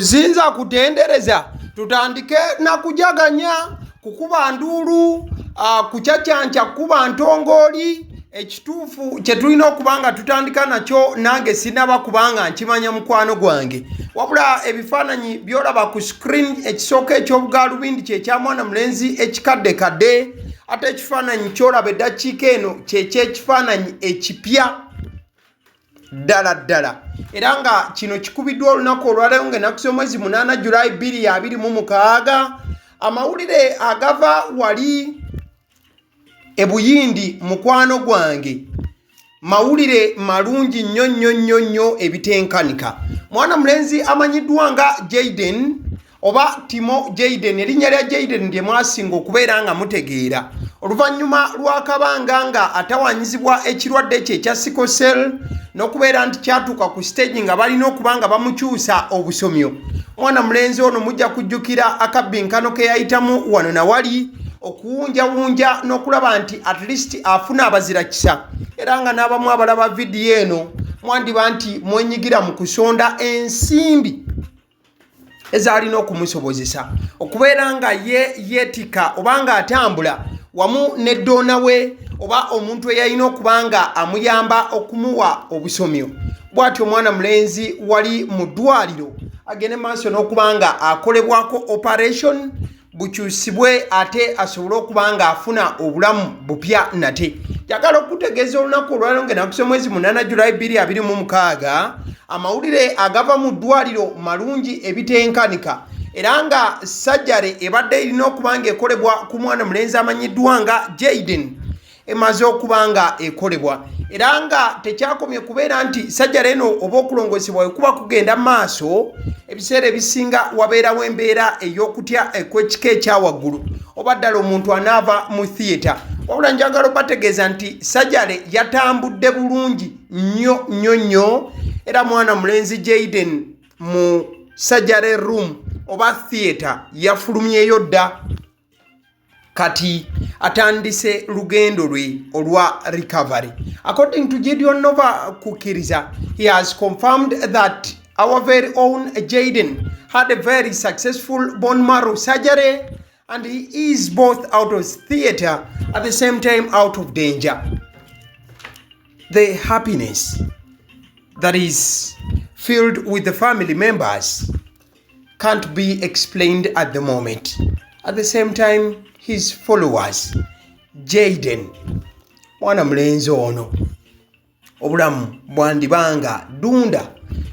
Siyinza kutendereza, tutandike na kujaganya, kukuba nduulu, kucacanca, kukuba ntongooli. Ekituufu kye tulina okuba nga tutandika nakyo, nange sinaba kubanga nkimanya, mukwano gwange. Wabula ebifaananyi byolaba ku screen, ekisooka eky'obugaalubindi kyekya mwana mulenzi ekikaddekadde, ate ekifaananyi kyolaba eddakiika eno kyekyekifaananyi ekipya ddala ddala, era nga kino kikubiddwa olunaku olwaleero nga ennaku z'omwezi 8 Julayi 2026. Amawulire agava wali ebuyindi, mukwano gwange, mawulire malungi nnyo nnyo nnyo nnyo ebitenkanika. Mwana mulenzi amanyiddwa nga Jaden oba Timo Jaden, erinnya lya Jaden lye mwasinga okubeera nga mutegeera, oluvannyuma lw'akabanga nga atawanyizibwa ekirwadde kye ekya sickle cell n'okubeera nti kyatuuka ku stage nga balina okuba nga bamukyusa obusomyo. Mwana mulenzi ono mujja kujjukira akabbinkano ke yayitamu wano nawali okuwunjawunja n'okulaba nti at least afuna abazirakisa, era nga n'abamu abalaba vidiyo eno mwandiba nti mwenyigira mu kusonda ensimbi ezaalina okumusobozesa okubeera nga ye yeetika oba nga atambula wamu ne ddoona we oba omuntu eyalina okuba nga amuyamba okumuwa obusomyo. Bw'atyo omwana mulenzi wali mu ddwaliro agende maaso n'okuba nga akolebwako operation bukyusibwe ate asobole okuba nga afuna obulamu bupya nate. Njagala okutegeeza olunaku olwaliro nga enaku z'omwezi 8 Julayi 2026, amawulire agava mu ddwaliro malungi ebitenkanika, era nga sajjare ebadde erina okuba nga ekolebwa ku mwana mulenzi amanyiddwa nga Jaden emaze okuba nga ekolebwa, era nga tekyakomye kubeera nti sajjala eno oba okulongosebwa wekuba kugenda mu maaso, ebiseera ebisinga wabeerawo embeera ey'okutya ekw'ekika ekya waggulu oba ddala omuntu anaava mu theatre. Wabula njagala obategeeza nti sajjale yatambudde bulungi nnyo nnyo nnyo, era mwana mulenzi Jaden mu sajjale room oba theatre yafulumyeyo dda, kati atandise lugendo lwe olwa recovery. According to Gideon Nova Kukiriza, he has confirmed that our very own Jaden had a very successful bone marrow surgery and he is both out of theater, at the same time out of danger. The happiness that is filled with the family members can't be explained at the moment. At the same time, his followers, Jaden, mwana mulenzi ono obulamu bwandibanga Ddunda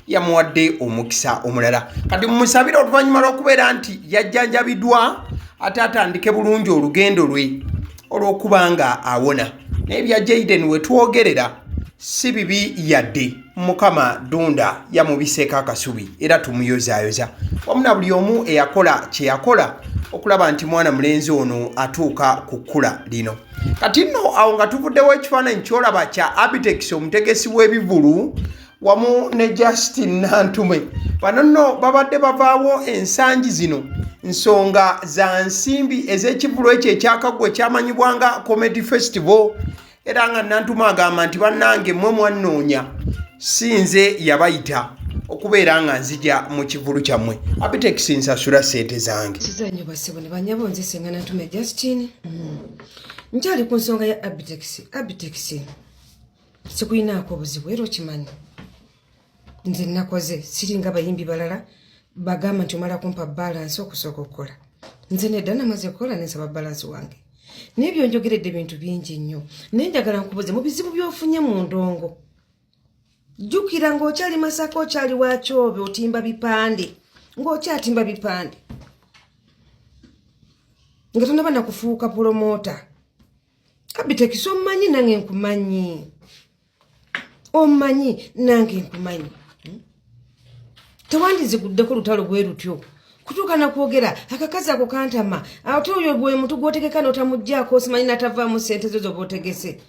yamuwadde omukisa omulala. Kati mumusabire oluvannyuma lw'okubeera nti yajjanjabiddwa ate atandike bulungi olugendo lwe olw'okuba nga awona. Naye bya Jaden we twogerera si bibi yadde. Mukama Ddunda yamubiseeko akasubi, era tumuyozaayoza wamu na buli omu eyakola kye yakola okulaba nti mwana mulenzi ono atuuka ku kkula lino. Kati nno awo nga tuvuddewo, ekifaananyi kyolaba kya Abitex, omutegesi w'ebivulu, wamu ne Justin Nantume. Bano nno babadde bavaawo ensangi zino nsonga za nsimbi ez'ekivulu ekyo ekyakaggwa ekyamanyibwa nga Comedy Festival, era nga Nantume agamba nti bannange mmwe mwannoonya, si nze yabayita okubeera nga nzija mu kivulu kyammwe. Abitex, nsasula ssente zange. Kizanyo basebo ne banyabo, nze Senga Nantume Justin. Nkyali ku nsonga ya Abitex. Abitex, sikuyinaako obuzibu, era okimanyi nze nakoze, siringa bayimbi balala bagamba nti omala kumpa balance okusooka okukola. Nze nedda, namaze kukola nensaba balance wange. Naye byonjogeredde bintu bingi nnyo, naye njagala nkubuze mu bizibu by'ofunye mu ndongo. Jjukira ng'okyali Masaka, okyali wakyobe, otimba bipande, ng'okyatimba bipande nga tonaba nakufuuka promoter. Abitex, omumanyi nange nkumanyi, omumanyi nange nkumanyi. Tewandiziguddeko lutalo bwe lutyo kutuuka nakwogera akakazi ako kantama, ate oyo gwe muntu gwotegeka notamugjaako, osimanyi natavaamu sente zo zoba otegese.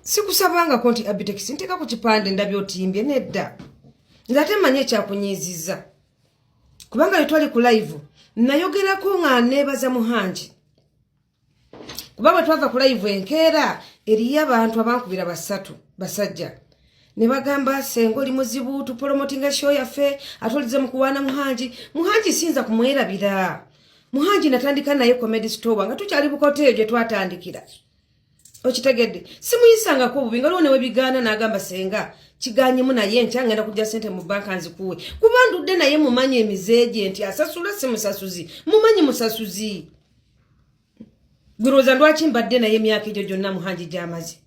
Sikusabangako nti Abitex nteeka ku kipande ndabye otimbye, nedda. Nze ate mmanyi ekyakunyiizizza, kubanga lwe twali ku live nayogerako nga neebaza Muhangi, kuba bwe twava ku live enkeera eriyo abantu abankubira basatu basajja. Ne bagamba, "Senga oli muzibu, tupromotinga show yaffe, ate olize mu kuwaana Muhangi." Muhangi siyinza kumwerabira. Muhangi natandika naye Comedy Store nga tukyali bukoteeyo gye twatandikira, okitegedde? Simuyisangako obubi, nga liwo newebigaana n'agamba, "Senga kiganyemu, naye enkya ngenda kujja sente mu banka nzikuwe," kuba ndudde naye mumanyi emize gye nti asasula, si musasuzi, mumanyi musasuzi. Gwirowooza lwaki mbadde naye emyaka egyo gyonna Muhangi gy'amaze?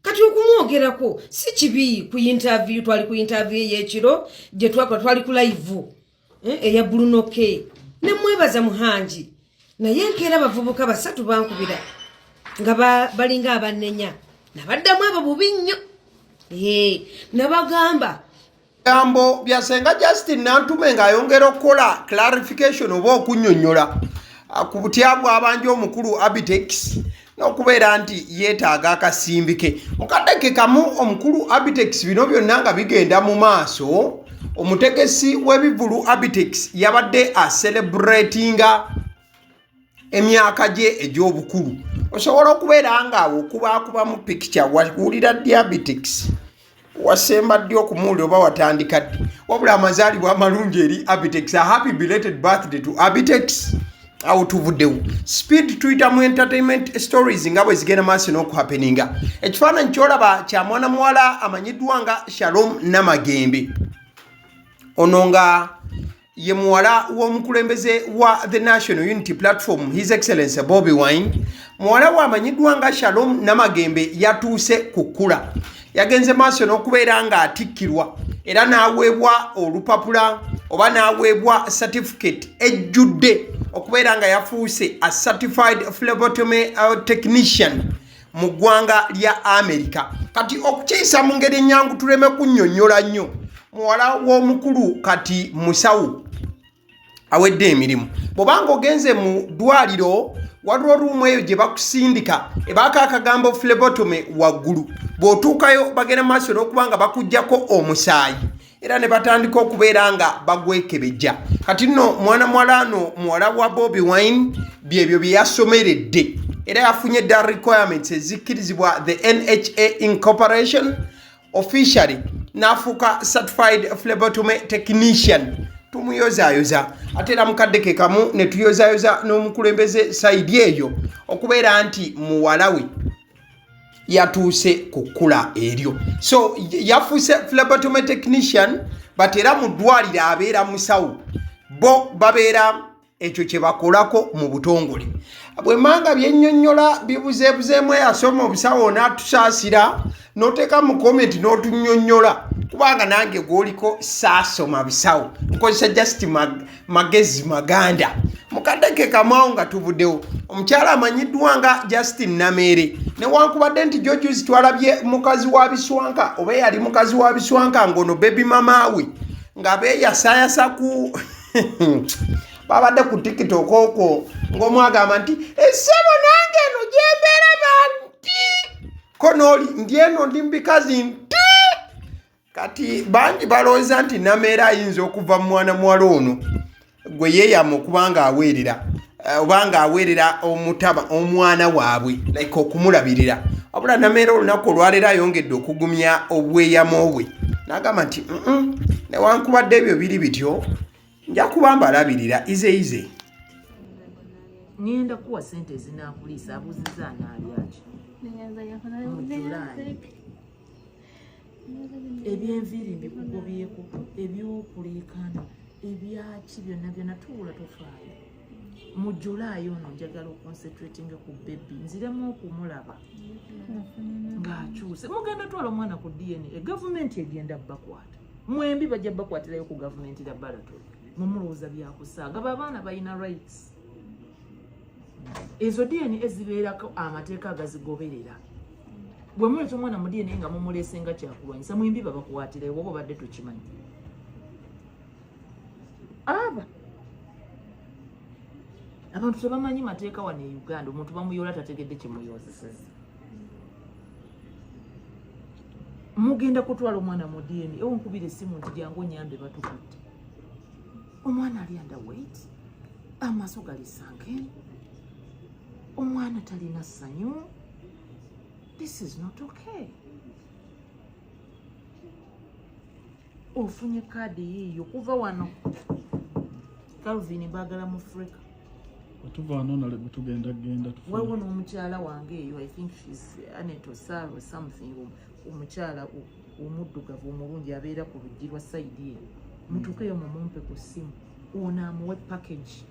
Kati okumwogerako si kibi. Ku interview, twali ku interview ey'ekiro gye twakola, twali ku live eya Bruno K, nemwebaza Muhangi. Naye nkeera abavubuka basatu bankubira nga balinga abannenya. Nabaddamu abo bubi nnyo. Nabagamba Bigambo bya Senga Justin Nantume ng'ayongera okukola clarification oba okunnyonnyola ku butya bw'abanja omukulu Abitex n'okubeera nti yeetaaga akasimbi ke. Mukadde ke kamu omukulu Abitex, bino byonna nga bigenda mu maaso, omutegesi w'ebivulu Abitex yabadde acelebratinga emyaka gye egy'obukulu. Osobola okubeera nga awo okubaakubamu pikica. Wawulira ddi Abitex? Wasemba ddi okumuwulira oba watandika ddi? Wabula amazaalibwa amalungi eri Abitex. A happy belated birthday to Abitex. Awo tuvuddewo speed, tuyita mu entertainment stories nga bwe zigenda maaso n'okuhappeninga. Ekifaananyi kyolaba kya mwana muwala amanyiddwa nga Shalom Namagembe. Ono nga ye muwala w'omukulembeze wa the National Unity Platform, His Excellence Bobi Wine. Muwala we amanyiddwa nga Shalom Namagembe yatuuse ku kkula, yagenze maaso n'okubeera ng'atikkirwa era n'aweebwa olupapula oba n'aweebwa certificate ejjudde okubeera nga yafuuse a certified phlebotomy technician mu ggwanga lya America. Kati okukiyisa mu ngeri ennyangu, tuleme kunnyonnyola nnyo, muwala w'omukulu kati musawo awedde emirimu. Bw'obanga ogenze mu ddwaliro, waliwo room eyo gye bakusindika ebaako akagambo phlebotomy waggulu. Bw'otuukayo bagenda maaso n'okuba nga bakugjako omusaayi era ne batandika okubeera nga bagwekebejja. Kati nno mwana muwala no muwala wa Bobi Wine byebyo bye yasomeredde era yafunye dda requirements ezikkirizibwa the NHA Incorporation officially, n'afuuka certified phlebotomy technician. Tumuyozaayoza, ate era mukadde ke kamu ne tuyozayoza n'omukulembeze side eyo okubeera nti muwala we yatuuse ku kkula eryo. So yafuuse phlebotomy technician, but era mu ddwaliro abeera musawo, bo babeera ekyo kye bakolako mu butongole. Bwemanga byennyonnyola bibuzeebuzeemu, eyasoma obusawo n'atusaasira n'oteeka mu comment n'otunnyonnyola, kubanga nange gwoliko saasoma busawo, nkozesa just magezi maganda. Mukadde ke kamwawo nga tuvuddewo, omukyala amanyiddwa nga Justin Nameere, newankubadde nti jojuzi twalabye mukazi wa Biswanka oba eyali mukazi wa Biswanka ng'ono baby mama we nga beeyasayasa ku babadde ku TikTok okwo, ng'omu agamba nti, "Essebo nange eno gyembeera banti ko nooli ndi eno ndi mubikazi nti." Kati bangi balowooza nti Nameere ayinza okuva mu mwana muwala ono gwe yeeyama okuba nga aweerera oba nga aweerera omutaba omwana waabwe, like okumulabirira. Wabula Nameere olunaku olwaleero ayongedde okugumya obweyamo bwe n'agamba nti, "Newankubadde ebyo biri bityo, nja kuba mbalabirira ize ize." Ŋŋenda kuwa sente ezinaakuliisa. Abuuziza anaalyaki mu Julayi. Ebyenviiri mbikugobyeko, ebyokuleekana, ebyaki, byonna byonna, tuwula tofaayo. Mu Julayi ono njagala oconcentratinga ku baby, nziremu okumulaba ng'akyuse. Mugenda twala omwana ku DNA, gavumenti egenda bakwata mwembi, bajja bakwatirayo ku gavumenti laboratory. Mumulowooza byakusaaga? Babaana balina rights. Ezo DNA zibeerako amateeka agazigoberera. Bwe muleeta omwana mu DNA nga mumuleese nga kyakulwanyisa, mwembi babakwatirayo. Woba obadde tokimanyi, aba abantu tebamanyi mateeka wano e Uganda. Omuntu bamuyola tategedde kyemuyozeseza. Mugenda kutwala omwana mu DNA. Ewo nkubira essimu nti, "Jangu onyambe, batukutte omwana ali underweight, amaaso gali sunken, omwana talina ssanyu." This is not okay. Ofunye kaadi yiiyo kuva wano. Calvin, mbaagala mu Africa. Wetuva wano nale tugenda genda tufune. Waliwo n'omukyala wange eyo, I think she's Anet Osar or something, omukyala omuddugavu omulungi abeera ku luggi lwa side eyo. Mutuukeyo mumumpe ku ssimu, ono amuwe package.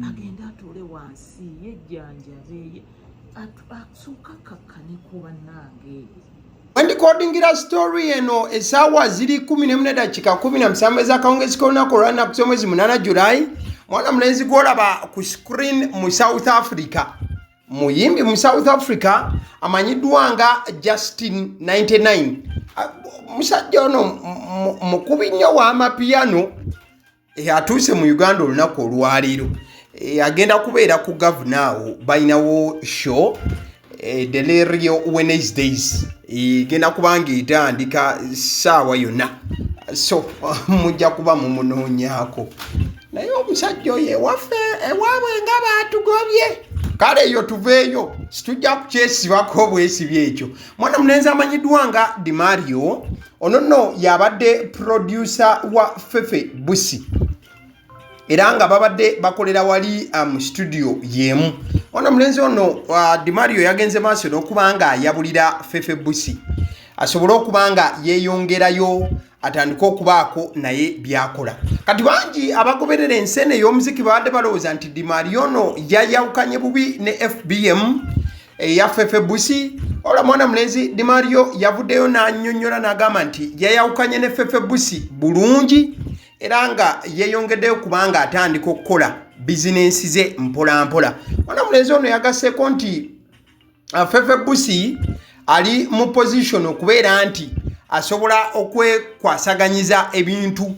Agende atuule wansi yejjanjabe, asooka akakkaneko bannange. Wendikodingira story eno, essaawa ziri 11:17 ez'akawungezi k'olunaku olwanaku z'omwezi 8 Julayi. Mwana mulenzi gw'olaba ku screen mu South Africa, muyimbi mu South Africa amanyiddwa nga Justin 99. Ah, musajja ono mukubi nnyo w'amapiyano. Atuuse mu Uganda olunaku olwaleero. Agenda kubeera ku Gavuna awo, balinawo show, Delerio Wednesdays, egenda kuba nga etandika ssaawa yonna, so mujja kuba mumunoonyaako. Naye omusajja oyo ewaffe ewaabwe nga baatugobye. Kale eyo tuveeyo, situjja kukyesibako obwesibi ekyo. Mwana mulenzi amanyiddwa nga Dimario, ono nno yabadde producer wa Fefe Busi, era nga babadde bakolera wali mu studio y'emu. Ono mulenzi ono Dimario yagenze maaso n'okuba nga ayabulira Fefe Busi asobole okuba nga yeeyongerayo, atandike okubaako naye byakola. Kati bangi abagoberera ensi eno ey'omuziki babadde balowooza nti Dimario ono yayawukanye bubi ne FBM eya Fefe Busi. Ola mwana mulenzi Dimario yavuddeyo n'annyonnyola n'agamba nti yayawukanye ne Fefe Busi bulungi, era nga yeeyongeddeyo kubanga atandika okukola bizinensi ze mpola mpola. Mwana mulenzi ono yagasseeko nti Fefe Busi ali mu position okubeera nti asobola okwekwasaganyiza ebintu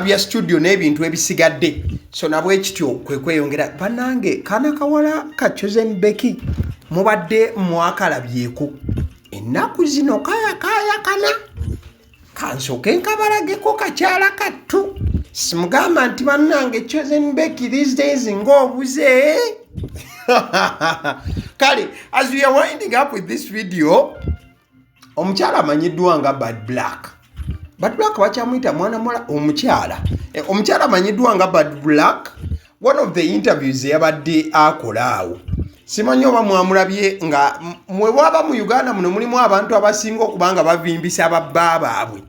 bya studio n'ebintu ebisigadde, so nabwe kityo kwe kweyongera. Bannange, kaana kawala ka Chosen Becky mubadde mwakalabyeko ennaku zino, kayakayakana. Kansooke nkabalageko kakyala kattu. Simugamba nti bannange, Chosen Becky these days ng'obuze. Kale, as we are winding up with this video, omukyala amanyiddwa nga Bad Black, Bad Black bakyamuyita mwana muwala omukyala. Omukyala amanyiddwa nga Bad Black, one of the interviews eyabadde akola awo, simanyi oba mwamulabye, nga mwe bwaba mu Uganda muno mulimu abantu abasinga okuba nga bavimbisa babba baabwe,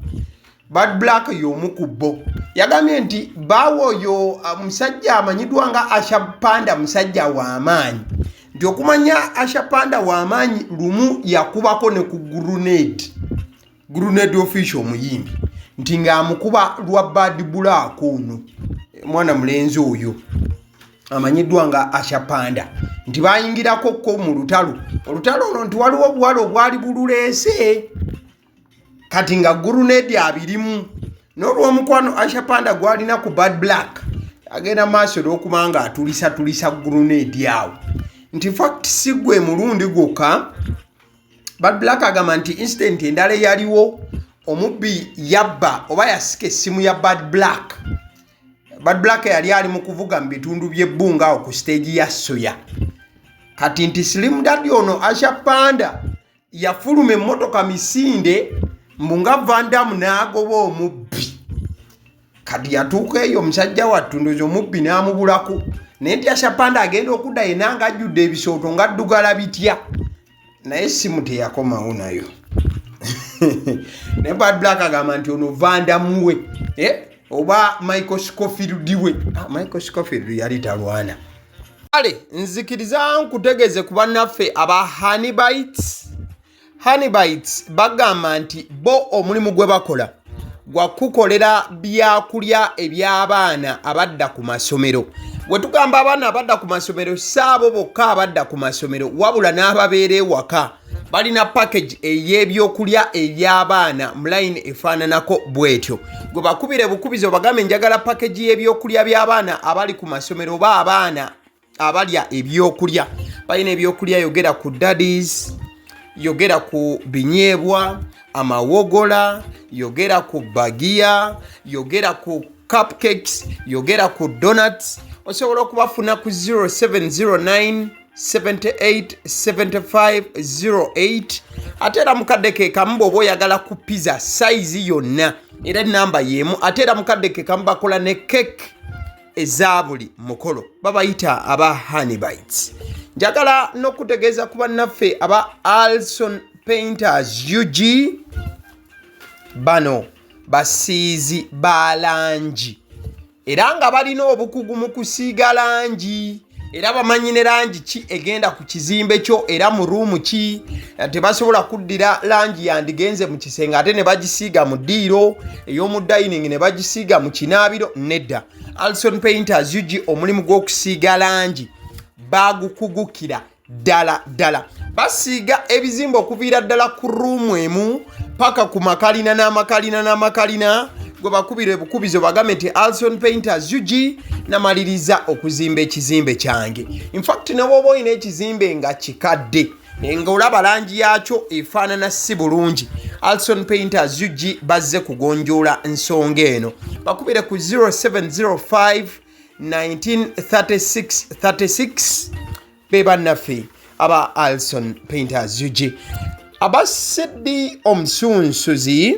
Bad Black y'omu ku bo. Yagambye nti baawe oyo musajja amanyiddwa nga Asha Panda musajja w'amaanyi, nti okumanya Asha Panda w'amaanyi, lumu yakubako ne ku Grenade, Grenade Official omuyimbi, nti ng'amukuba lwa Bad Black ono mwana mulenzi oyo amanyiddwa nga Asha Panda, nti bayingirako ko mu lutalo, olutalo olwo nti waliwo obuwala obwali bululeese, kati nga Grenade abirimu. N'olw'omukwano Asha Panda gwalina ku Bad Black, agenda maaso n'okuba nga atulisatulisa Grenade awo, nti fact si gwe mulundi gwokka. Bad Black agamba nti incident endala eyaliwo, omubbi yabba oba yasika essimu ya Bad Black. Bad Black yali ali mu kuvuga mu bitundu by'ebbunga awo ku stage ya Soya. Kati nti Slim Daddy ono Asha Panda yafuluma emmotoka misinde, mbu nga Vandamu, n'agoba omubbi. Kati yatuuka eyo, omusajja wattu ndozi omubbi n'amubulako, naye nti Asha Panda agenda okudda yenna ng'ajjudde ebisooto, ng'addugala bitya, naye essimu teyakomawo nayo. Naye Bad Black agamba nti ono Vandamu we, oba Michael Scofield we. Ah, Michael Scofield yali talwana. Kale nzikiriza nkutegeeze ku bannaffe aba Honeybites. Honeybites bagamba nti bo omulimu gwe bakola gwa kukolera byakulya eby'abaana abadda ku masomero. Bwe tugamba abaana abadda ku masomero, si abo bokka abadda ku masomero, wabula n'ababeera ewaka. Balina package ey'ebyokulya eby'abaana mu line efaananako bw'etyo. Gwe bakubire bukubizi obagambe, "Njagala package y'ebyokulya by'abaana abali ku masomero oba abaana abalya ebyokulya." Balina ebyokulya, yogera ku daddies, yogera ku binyeebwa, amawogola, yogera ku bagiya, yogera ku cupcakes, yogera ku donuts. Osobola okubafuna ku 0709 78 75 08. Ate era mukadde ke kamu, bw'oba oyagala ku pizza size yonna. Era enamba y'emu. Ate era mukadde ke kamu bakola ne cake eza buli mukolo, babayita aba Honeybites. Njagala n'okutegeeza ku bannaffe aba Alson Painters UG. Bano basiizi ba langi era nga balina obukugu mu kusiiga langi, era bamanyi ne langi ki egenda ku kizimbe kyo era mu ruumu ki. Tebasobola kuddira langi yandigenze mu kisenge ate ne bagisiiga mu ddiiro ey'omu dining, ne bagisiiga mu kinaabiro. Nedda, Alson Painters UG omulimu gw'okusiiga langi bagukugukira ddala ddala. Basiiga ebizimbe okuviira ddala ku ruumu emu paka ku makalina n'amakalina n'amakalina. Gwe bakubira ebukubizo, bagambe nti Alson Painters UG namaliriza okuzimba ekizimbe kyange. Infact, ne bwoba olina ekizimbe nga kikadde nga olaba langi yakyo efaanana si bulungi, Alson Painters UG bazze kugonjoola nsonga eno. Bakubire ku 0705 1936 36. Be bannaffe aba Alson Painters UG. Abasiddi omusunsuzi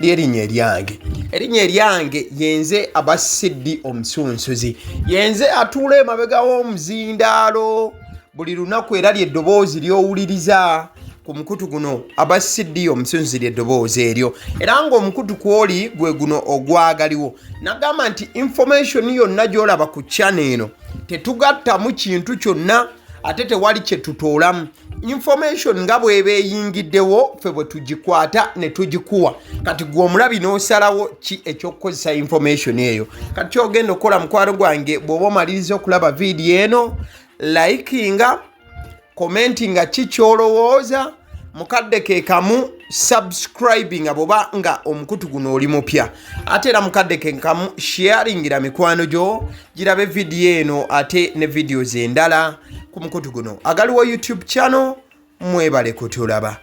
lyerinnya eryange, erinnya eryange yenze Abasiddi omusunsuzi, yenze atuula emabega w'omuzindaalo buli lunaku, era lyeddoboozi ly'owuliriza ku mukutu guno. Abasiddi omusunsuzi lyeddoboozi eryo, era ng'omukutu kwoli gwe guno ogwagaliwo. Nagamba nti information yonna gy'olaba ku channel eno tetugattamu kintu kyonna, ate tewali kye tutoolamu. Information nga bw'eba eyingiddewo, ffe bwe tugikwata ne tugikuwa. Kati gwe omulabi n'osalawo ki ekyokukozesa information eyo. Kati kyogenda okukola, mukwano gwange, bw'oba omaliriza okulaba vidiyo eno, likinga, commentinga ki kyolowooza, mukadde ke kamu subscribinga bwoba nga omukutu guno oli mupya, ate era mukadde ke kamu sharingira mikwano gyo girabe vidiyo eno ate ne videos endala ku mukutu guno agaliwo YouTube channel. Mwebale kutulaba.